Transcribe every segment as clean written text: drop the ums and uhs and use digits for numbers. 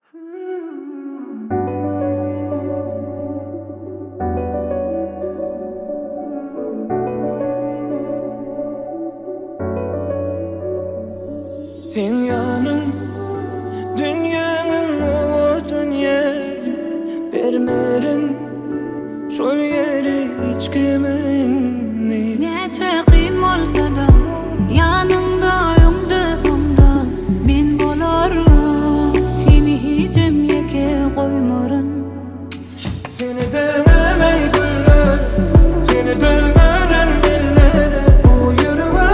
Seň ýanyň dünýäň iň owadan ýeri Bermerin şol ýeri hiç kime indi. Näçe kyn bolsa-da ýanyňda öňde-soňda men bolaryn Seni hijem ýeke goýmaryn. Seni deňemen güllere, seni dözmerin ellere Bu ýürege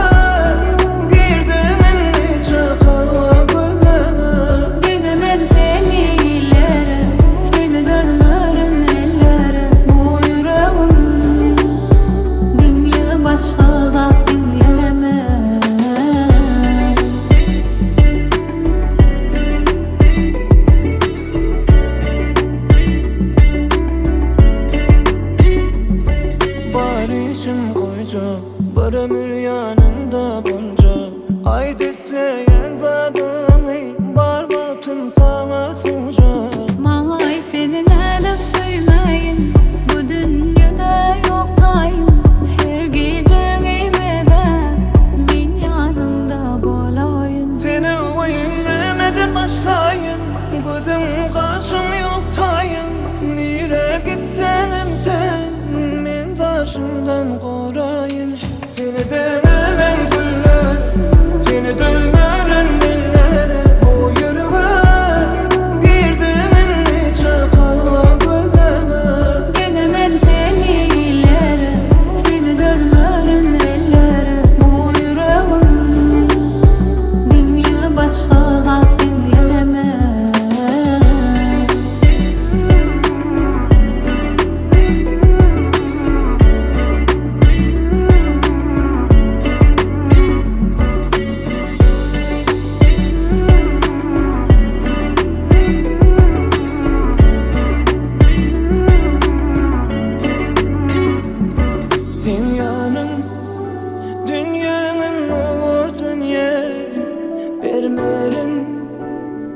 girdiň indi çykalga gözleme. Deňemen seni illere, seni dözmerin ellere Bu ýüregim diňle başga zat diňlemez. Bar işim goýjak, bir ömür ýanyňda boljak Aýt isleýän zadyňy, bar wagtym saňa sowjak. Maňa aýt seni nädip söýmäýin, bu dünýede ýok taýyň Her gijäňi bezäp, men ýanyňda bolaýyn. Seni goýup nämeden başlaýyn, gözüň gaşyň ýok taýyn Nirä gitseňem sen, men daşyňdan goraýyn Seni deňemen güllere, seni dözmerin ellere Bu ýürege girdiň indi çykalga gözleme. Deňemen seni illere, seni dözmerin ellere Bu ýüregim diňle başga zat diňlemez. Seň ýanyň dünýäň iň owadan ýeri Bermerin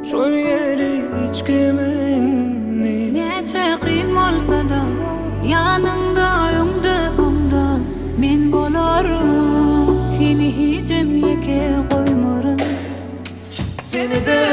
şol ýeri hiç kime indi. Näçe kyn bolsa-da ýanyňda öňde-soňda men bolaryn Seni hijem ýeke goýmaryn. Seni de.